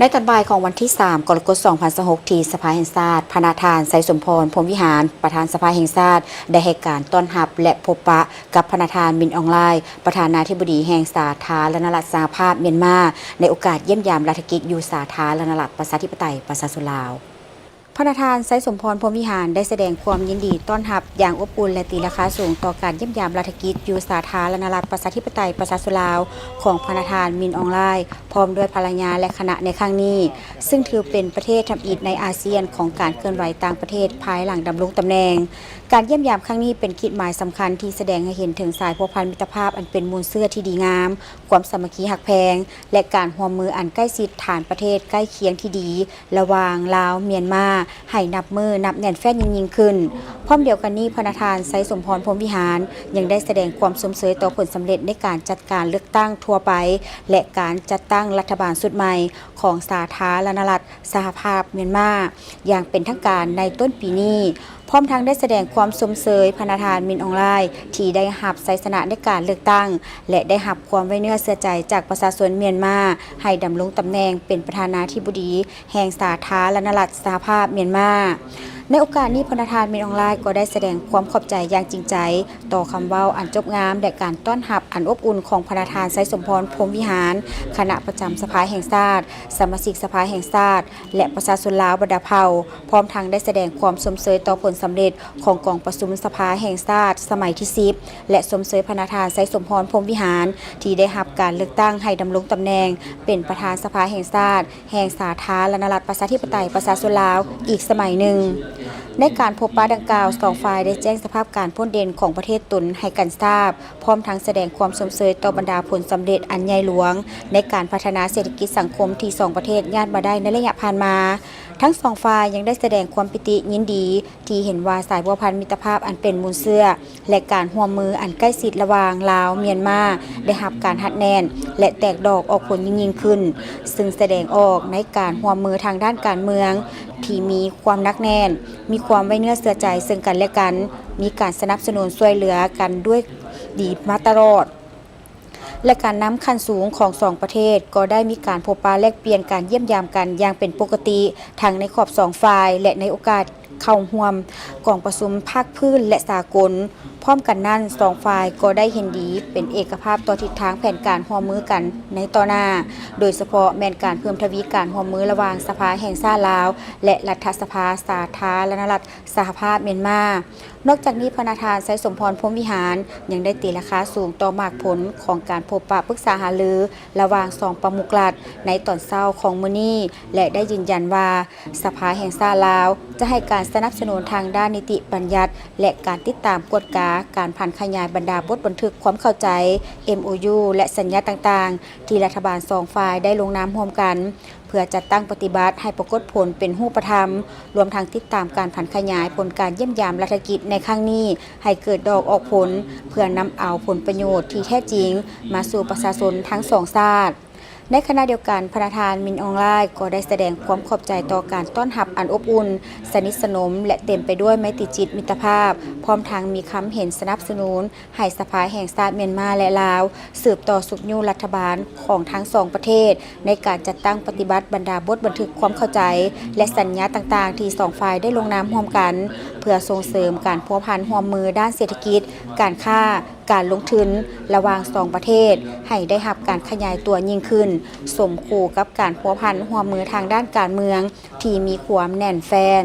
ໃນຕອນບ່າຍຂອງວັນທີສາມ ກໍລະກົດ ສອງພັນຊາວຫົກ ທີ່ສະພາແຫ່ງຊາດ, ພະນະທ່ານ ໄຊສົມພອນ ພົມວິຫານ ປະທານສະພາແຫ່ງຊາດ ໄດ້ໃຫ້ການຕ້ອນຮັບ ແລະ ພົບປະກັບພະນະທ່ານ ມິນ ອອງລາຍ ປະທານາທິບໍດີແຫ່ງສາທາລະນະລັດສະຫະພາບມຽນມາ ໃນໂອກາດຢ້ຽມຢາມລາດຖະກິດຢູ່ສາທາລະນະລັດ ປະຊາທິປະໄຕ ປະຊາຊົນລາວ. ພະນະທ່ານ ໄຊສົມພອນ ພົມວິຫານ ໄດ້ສະແດງຄວາມຍິນດີຕ້ອນຮັບຢ່າງອົບອຸ່ນ ແລະ ຕີລາຄາສູງຕໍ່ການຢ້ຽມຢາມລາດຖະກິດຢູ່ສາທາລະນະລັດ ປະຊາທິປະໄຕ ປະຊາຊົນລາວ ຂອງພະນະທ່ານ ມິນ ອອງລາຍ ພ້ອມດ້ວຍພັນລະຍາ ແລະ ຄະນະໃນຄັ້ງນີ້, ຊຶ່ງຖືເປັນປະເທດທຳອິດໃນອາຊຽນຂອງການເຄື່ອນໄຫວຕ່າງປະເທດພາຍຫຼັງດຳລົງຕຳແໜ່ງ. ການຢ້ຽມຢາມຄັ້ງນີ້ເປັນຂີດໝາຍສຳຄັນທີ່ສະແດງໃຫ້ເຫັນເຖິງສາຍພົວພັນມິດຕະພາບອັນເປັນມູນເຊື້ອທີ່ດີງາມ, ຄວາມສາມັກຄີຮັກແພງ ແລະ ການຮ່ວມມືອັນໃກ້ຊິດທາງປະເທດໃກ້ຄຽງທີ່ດີ ລະຫວ່າງລາວ-ມຽນມາ ໃຫ້ນັບມື້ນັບແໜ້ນແຟ້ນຍິ່ງໆຂຶ້ນ. ພ້ອມດຽວກັນນີ້, ພະນະທ່ານ ໄຊສົມພອນ ພົມວິຫານ ຍັງໄດ້ສະແດງຄວາມຊົມເຊີຍຕໍ່ຜົນສຳເລັດໃນການຈັດການເລືອກຕັ້ງທົ່ວໄປ ແລະ ການຈັດຕັ້ງລັດຖະບານຊຸດໃໝ່ຂອງສາທາລະນະລັດສະຫະພາບມຽນມາ ຢ່າງເປັນທາງການໃນຕົ້ນປີນີ້. ພ້ອມທັງໄດ້ສະແດງຄວາມຊົມເຊີຍພະນະທ່ານ ມິນ ອອງລາຍ ທີ່ໄດ້ຮັບໄຊຊະນະໃນການເລືອກຕັ້ງ ແລະ ໄດ້ຮັບຄວາມໄວ້ເນື້ອເຊື່ອໃຈຈາກປະຊາຊົນມຽນມາ ໃຫ້ດຳລົງຕຳແໜ່ງເປັນປະທານາທິບໍດີແຫ່ງສາທາລະນະລັດສະຫະພາບມຽນມາ. ໃນໂອກາດນີ້, ພະນະທ່ານ ມິນ ອອງລາຍ ກໍໄດ້ສະແດງຄວາມຂອບໃຈຢ່າງຈິງໃຈຕໍ່ຄຳເວົ້າອັນຈົບງາມ ແລະ ການຕ້ອນຮັບອັນອົບອຸ່ນຂອງພະນະທ່ານ ໄຊສົມພອນ ພົມວິຫານ, ຄະນະປະຈຳສະພາແຫ່ງຊາດ, ສະມາຊິກສະພາແຫ່ງຊາດ ແລະ ປະຊາຊົນລາວບັນດາເຜົ່າ, ພ້ອມທັງໄດ້ສະແດງຄວາມຊົມເຊີຍຕໍ່ຜົນສຳເລັດຂອງກອງປະຊຸມສະພາແຫ່ງຊາດສະໄໝທີສິບ ແລະ ຊົມເຊີຍພະນະທ່ານ ໄຊສົມພອນ ພົມວິຫານ ທີ່ໄດ້ຮັບການເລືອກຕັ້ງໃຫ້ດຳລົງຕຳແໜ່ງເປັນປະທານສະພາແຫ່ງຊາດ ແຫ່ງສາທາລະນະລັດປະຊາທິປະໄຕປະຊາຊົນລາວອີກສະໄໝໜຶ່ງ. ໃນການພົບປະດັ່ງກ່າວ, ສອງຝ່າຍໄດ້ແຈ້ງສະພາບການໂດດເດັ່ນຂອງປະເທດຕົນໃຫ້ກັນຊາບ, ພ້ອມທັງສະແດງຄວາມຊົມເຊີຍຕໍ່ບັນດາຜົນສຳເລັດອັນໃຫຍ່ຫຼວງໃນການພັດທະນາເສດຖະກິດສັງຄົມທີ່ສອງປະເທດຍາດມາໄດ້ໃນໄລຍະຜ່ານມາ. ທັງສອງຝ່າຍຍັງໄດ້ສະແດງຄວາມປີຕິຍິນດີທີ່ເຫັນວ່າສາຍພົວພັນມິດຕະພາບອັນເປັນມູນເຊື້ອ ແລະ ການຮ່ວມມືອັນໃກ້ຊິດລະຫວ່າງລາວ-ມຽນມາ ໄດ້ຮັບການຮັດແໜ້ນ ແລະ ແຕກດອກອອກຜົນຍິ່ງໆຂຶ້ນ, ຊຶ່ງສະແດງອອກໃນການຮ່ວມມືທາງດ້ານການເມືອງທີ່ມີຄວາມໜັກແໜ້ນ, ມີຄວາມໄວ້ເນື້ອເຊື່ອໃຈເຊິ່ງກັນແລະກັນ, ມີການສະໜັບສະໜູນຊ່ວຍເຫຼືອກັນດ້ວຍດີມາຕະຫຼອດ. ແລະ ການນຳຂັ້ນສູງຂອງສອງປະເທດກໍໄດ້ມີການພົບປະແລກປ່ຽນການຢ້ຽມຢາມກັນຢ່າງເປັນປົກກະຕິ ທັງໃນຂອບສອງຝ່າຍ ແລະ ໃນໂອກາດເຂົ້າຮ່ວມກອງປະຊຸມພາກພື້ນ ແລະ ສາກົນ. ພ້ອມກັນນັ້ນ, ສອງຝ່າຍກໍໄດ້ເຫັນດີເປັນເອກະພາບຕໍ່ທິດທາງແຜນການຮ່ວມມືກັນໃນຕໍ່ໜ້າ, ໂດຍສະເພາະແມ່ນການເພີ່ມທະວີການຮ່ວມມືລະຫວ່າງສະພາແຫ່ງຊາດລາວ ແລະ ລັດຖະສະພາສາທາລະນະລັດສະຫະພາບມຽນມາ. ນອກຈາກນີ້, ພະນະທ່ານ ໄຊສົມພອນ ພົມວິຫານ ຍັງໄດ້ຕີລາຄາສູງຕໍ່ໝາກຜົນຂອງການພົບປະປຶກສາຫາລືລະຫວ່າງສອງປະມຸກລັດໃນຕອນເຊົ້າຂອງມື້ນີ້ ແລະ ໄດ້ຢືນຢັນວ່າ ສະພາແຫ່ງຊາດລາວຈະໃຫ້ການສະໜັບສະໜູນທາງດ້ານນິຕິບັນຍັດ ແລະ ການຕິດຕາມກວດກາການຜັນຂະຫຍາຍບັນດາບົດບັນທຶກຄວາມເຂົ້າໃຈ ເອັມໂອຢູ ແລະ ສັນຍາຕ່າງໆ ທີ່ລັດຖະບານສອງຝ່າຍໄດ້ລົງນາມຮ່ວມກັນ ເພື່ອຈັດຕັ້ງປະຕິບັດໃຫ້ປາກົດຜົນເປັນຮູບປະທຳ, ລວມທັງຕິດຕາມການຜັນຂະຫຍາຍຜົນການຢ້ຽມຢາມລັດຖະກິດໃນຄັ້ງນີ້ໃຫ້ເກີດດອກອອກຜົນ, ເພື່ອນຳເອົາຜົນປະໂຫຍດທີ່ແທ້ຈິງມາສູ່ປະຊາຊົນທັງສອງຊາດ. ໃນຂະນະດຽວກັນ, ພະນະທ່ານ ມິນ ອອງລາຍ ກໍໄດ້ສະແດງຄວາມຂອບໃຈຕໍ່ການຕ້ອນຮັບອັນອົບອຸ່ນ, ສະໜິດສະໜົມ ແລະ ເຕັມໄປດ້ວຍໄມຕີຈິດມິດຕະພາບ, ພ້ອມທັງມີຄຳເຫັນສະໜັບສະໜູນ ໃຫ້ສະພາແຫ່ງຊາດມຽນມາ ແລະ ລາວ ສືບຕໍ່ຊຸກຍູ້ລັດຖະບານຂອງທັງສອງປະເທດ ໃນການຈັດຕັ້ງປະຕິບັດບັນດາບົດບັນທຶກຄວາມເຂົ້າໃຈ ແລະ ສັນຍາຕ່າງໆ ທີ່ສອງຝ່າຍໄດ້ລົງນາມຮ່ວມກັນ ເພື່ອສົ່ງເສີມການພົວພັນຮ່ວມມືດ້ານເສດຖະກິດ, ການຄ້າ, ການລົງທຶນລະຫວ່າງສອງປະເທດ ໃຫ້ໄດ້ຮັບການຂະຫຍາຍຕົວຍິ່ງຂຶ້ນ, ສົມຄູ່ກັບການພົວພັນຮ່ວມມືທາງດ້ານການເມືອງທີ່ມີຄວາມແໜ້ນແຟ້ນ.